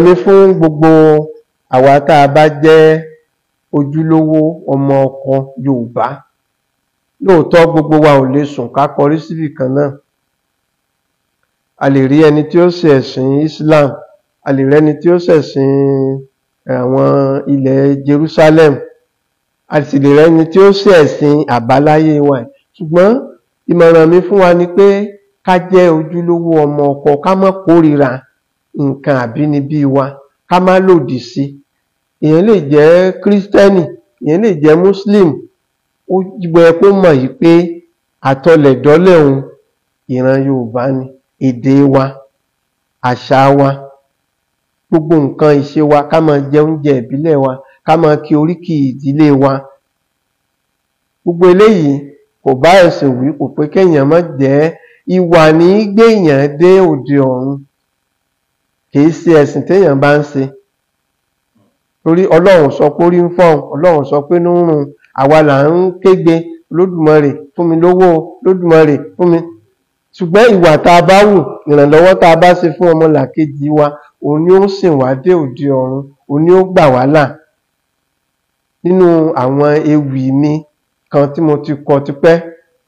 Mi fún gbogbo àwa tá a bá jẹ́ ojúlówó ọmọ ọkọ Yorùbá, lóòótọ́ gbogbo wa ò lè sùn ká kọrí síbì kan náà. A lè rí ẹni tí ó ṣe ẹ̀sìn Islam, a lè rẹ́ni tí ó ṣẹ̀sìn àwọn ilẹ̀ Jerusalem, a sì lè rẹ́ni tí ó ṣe ẹ̀sìn àbáláyé wa. Ṣùgbọ́n ìmọ̀ràn mi fún wa ni pé ká jẹ́ ojúlówó ọmọ ọkọ, ká má kórìíra nǹkan àbínibí wa, ká má lòdì sí. Èèyàn lè jẹ́ Kírísítẹ́nì, èèyàn lè jẹ́ Muslim, ó yẹ kó mọ̀ yìí pé àtọlẹ̀dọ́lẹ̀ òun ìran Yorùbá ni, èdè wa, àṣà wa, gbogbo nǹkan ìṣe wa, ká máa jẹ oúnjẹ ìbílẹ̀ wa, ká máa kí oríkì ìdílé wa. Gbogbo eléyìí kò bá ẹ̀sìn wí, kò pé kéèyàn má jẹ́. Ìwà ní í gbéèyàn dé òde ọ̀run, kì í ṣe ẹ̀sìn téèyàn bá ń ṣe. Torí Ọlọ́run sọ pé orí ń fọ́ òun, Ọlọ́run sọ pé inú ń run, àwa là ń kégbe Olódùmarè fún mi lówó, Olódùmarè fún mi. Ṣùgbọ́n ìwà tá a bá wù, ìrànlọ́wọ́ tá a bá ṣe fún ọmọlàkejì wa, òun ni ó sìn wá dé òde ọ̀run, òun ni ó gbà wá là. Nínú àwọn ewì mi kan tí mo ti kọ tipẹ́,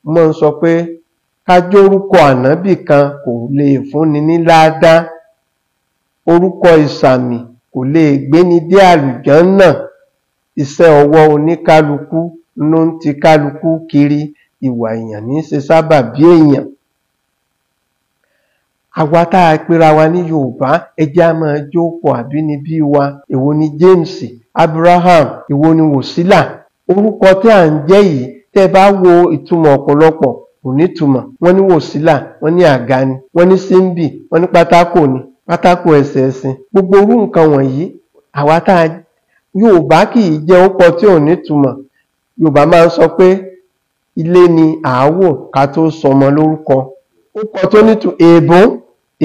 mo máa ń sọ pé ká jórúkọ ànábì kan kò lè fúnni ní ládá, orúkọ ìsàmì kò lè gbéni dé àlùjánà, iṣẹ́ ọwọ́ oníkálukú ló ń ti kálukú kiri, ìwà èèyàn ní í ṣe sábàbí èèyàn. Àwa tá a pera wa ní Yorùbá, ẹ jẹ́ á máa jókòó àbínibí wa. Èwo ni James, Abraham, èwo ni Wòsílà? Orúkọ tí à ń jẹ́ yìí, tẹ́ ẹ bá wo ìtumọ̀ ọ̀pọ̀lọpọ̀ kò nítumọ̀. Wọ́n ní Wòsílà, wọ́n ní àga ni, wọ́n ní Símbì, wọ́n ní pátákó ni, pátákó ẹsẹ̀ ẹṣin. Gbogbo irú nǹkan wọ̀nyí, àwa tá a Yorùbá kì í jẹ́ orúkọ tí ò nítumọ̀. Yorùbá máa ń sọ pé ilé ni àáwò ká tó sọmọ lórúkọ. Orúkọ tó nítumọ̀, èèbó,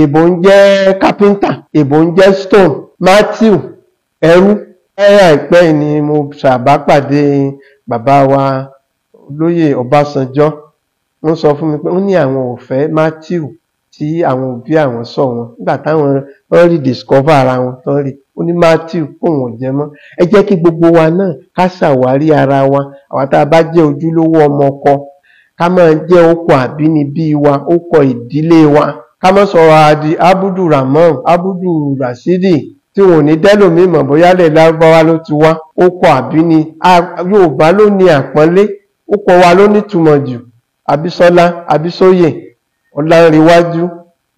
èèbó ń jẹ́ kápíńtà, èèbó ń jẹ́ stone, Matthew, ẹrú. Láyé àìpẹ́ yìí ni mo ṣàbápàdé bàbá wa olóyè Ọbásanjọ́. Wọ́n sọ fún mi pé ó ní àwọn ò fẹ́ Matthew tí àwọn òbí àwọn sọ wọn. Nígbà táwọn wọ́n rí discover ara wọn tán rí, ó ní Matthew kóun ò jẹ́ mọ́. Ẹ jẹ́ kí gbogbo wa náà ká ṣàwárí ara wa. Àwa tá a bá jẹ́ ojúlówó ọmọ ọkọ, ká máa jẹ́ orúkọ àbínibí wa, orúkọ ìdílé wa. Ká má sọ ra di Abudu Rahman, Abudu Rasidi, tí wọn ò ní dẹ́lòmíì mọ̀ bóyá ilẹ̀ Lárúbáwá ló ti wá. Orúkọ àbíni, Yorùbá ló ní àpọ́nlé, orúkọ wa ló nítumọ̀ jù. Abísọ́lá, Abísóyè, Ọlánrewájú,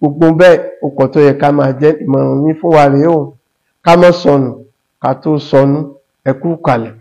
gbogbo bẹ́ẹ̀ orúkọ tó yẹ ká máa jẹ́. Ìmọ̀ràn mi fún wa rèé o. Ká má sọnù, ká tó sọnù. Ẹ kú ìkàlẹ̀.